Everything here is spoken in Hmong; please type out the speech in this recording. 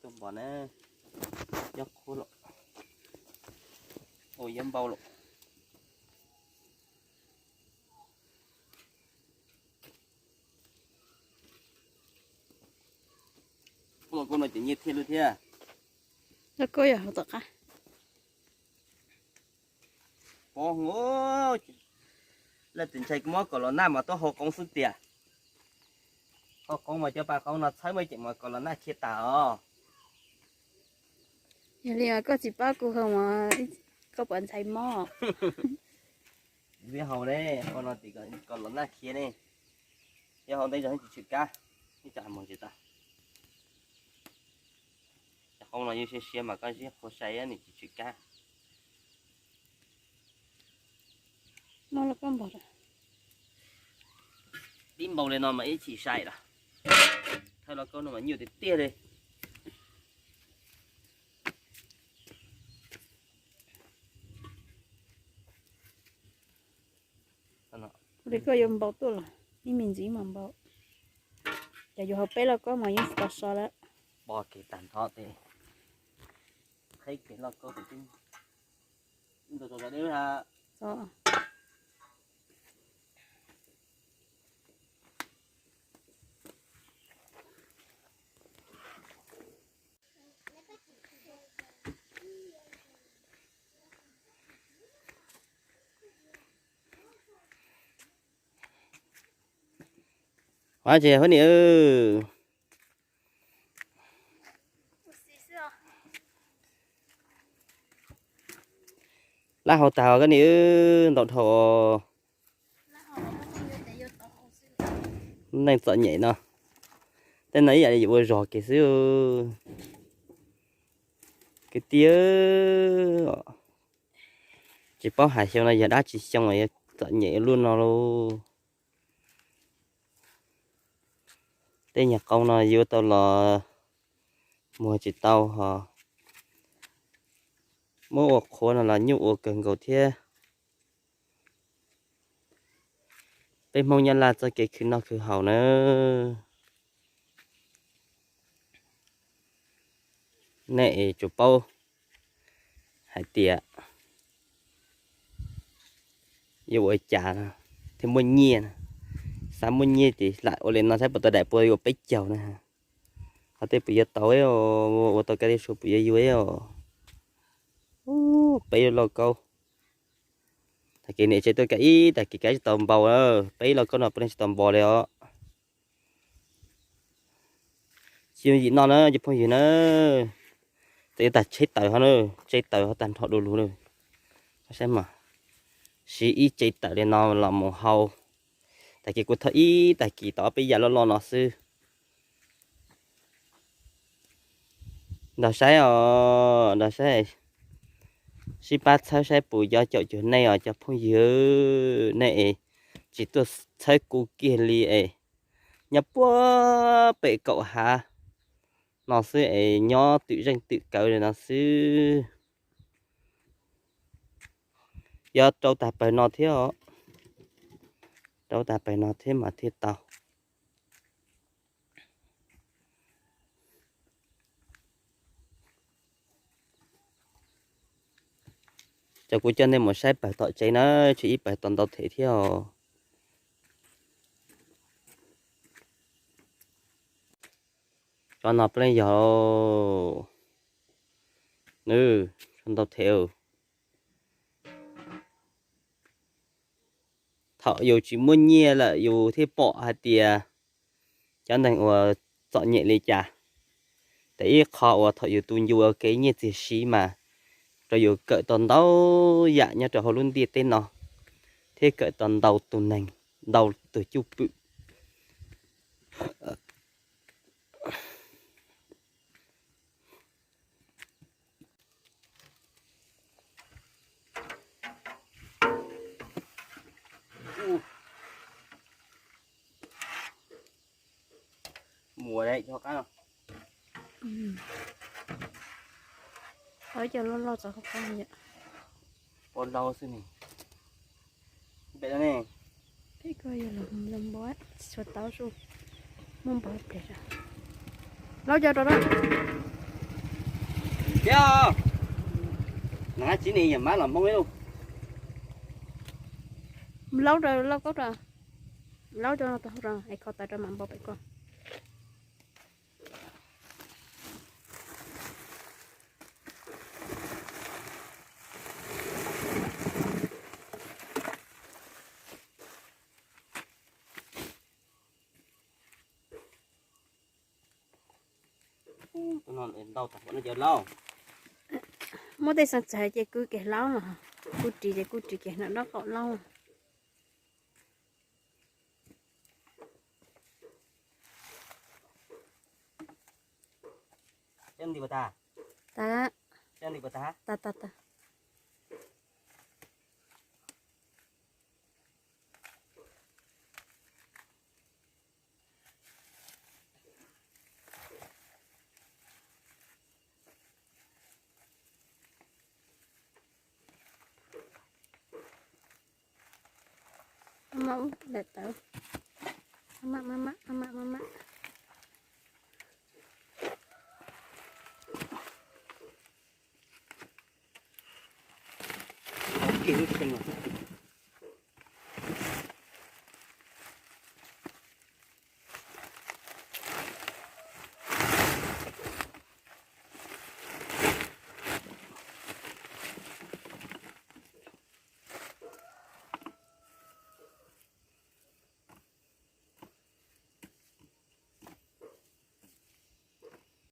Tuaj npog na, nyob qhuav lawm, ua yuav npau lawm. Ua koj no ces nyiaj thiaj lub thiab. Lauj Kaub yog hauv tom qab. Pov hwv, leej twg ntshai kuv muab kom los naj mas tuaj hau qoob xwb tiag. Hau qoob mas cov pas qoob no txhawb muaj ceem mas kom los naj khiav tas os. Yog li koj tsis pab kuv hau mas koj puas ntshai mob? Kuv twb hau ne, hau no tim kom los naj khiav ne. Yog hau ntej zog tsis tshwm kab, ib tsam mus tsis tau. Cov qoob no yeej siab siab mas koj siab qhua sai nws tsis tshwm kab. Dib npau li no mas ib chim sai lawm. Thawj lauj kaub no mas nyuaj tiag tiag li. Li koj yuav npau tuaj los ib me ntsis mas npau. Ces yuav hau peb lauj kaub mas yeej tsis tau so lawm. Pov kev tag nrho tej, qheb kev lauj kaub tus tib nta tso deb ha. Qhov tsis huab ni. Lab hau tag koj ni, ntau dhau. Neej txom nyem no, tej no ib yam li yuav ua zog kev xwb. Kwv tij, tsis paub hais xyoo no yog dab tsi xyoo yuav txom nyem luaj no lauj. Tej nyuag qoob no yuav tau los muag tsis tau hos. Muab ua qhuav no los nyuaj ua kawg nkaus thiab. Peb Hmoob Nyab Laj txoj kev khwv noj khwv haus na. Nej es tsuas paub hais tias yuav ua cas thiaj muaj nyiaj, xav muaj nyiaj ces lam ua li no saib puas tau daim puas yuav peb caug na. Qhov tej puas yuav tau, ua tau kaj li sua puas yuav yuav os. Peb lauj kaub, tag kis niam tsev tuaj kav ib tag kis kav tsis tau npau, peb lauj kaub no puav leej tsis tau npau li os. Tsis yooj yim noj na cov phooj ywg na. Txawm yuav tag tsheb tawm ho na, tsheb tawm ho tag nrho du lug na. Saib mas, siv ib tsheb tawm li no los mus hau. Tag kis kuv thauj ib tag kis tau ob peb yam loj loj no xwb. Nrog saib os, nrog saib, sib pab txhawb saib puas yuav caum cuag nej os cov phooj ywg. Nej es tsis tuaj txhawb kuv kiag li es nyob puag pem kaum hav no xwb es nyob twm zeej twm kawv li no xwb. Yuav rau tag pawg no thiab os, rau tag pawg no thiab mas thiaj tau. Ces kuv coj nej mus saib pawg tom tsev na, tsis ib pawg tau ntau them thiab os. Cov no puav leej yog nws ntau them. Thaum yus tsis muaj nyiaj lawm yus thiaj pom hais tias cov neeg uas txom nyem li cas. Ces ib qho uas thaum yus tu ncu ua kev nyiaj txiag siv mas rau yus kawm tau ntau yam nyob rau hauv lub ntiaj teb no, thiab kawm tau ntau tus neeg, ntau tus cwj pwm. Muas cov qab no. Cov loj loj txog qhov qab yom. Pov lau xwb ne. Pem no ne. Peb koj yog los npog tsis tshua tau su. Muab npog pem. Laub cov rau na. Ab tsi ne, yawm mab los Hmoob ib lub. Laub rau lauj kaub rau, laub rau no tau rau es kho taws rau mam npau pem ko. Ntau tas no cov lauj. Muab tej xeev txawv ces kuj kev laub los, kuj ris ces kuj ris kev hnam dob qaum lauj. Tas, tas, tas, tas. Maj mam ub daim tawv. Maj mam, maj mam, maj mam, maj mam. Kiag lub tsev no.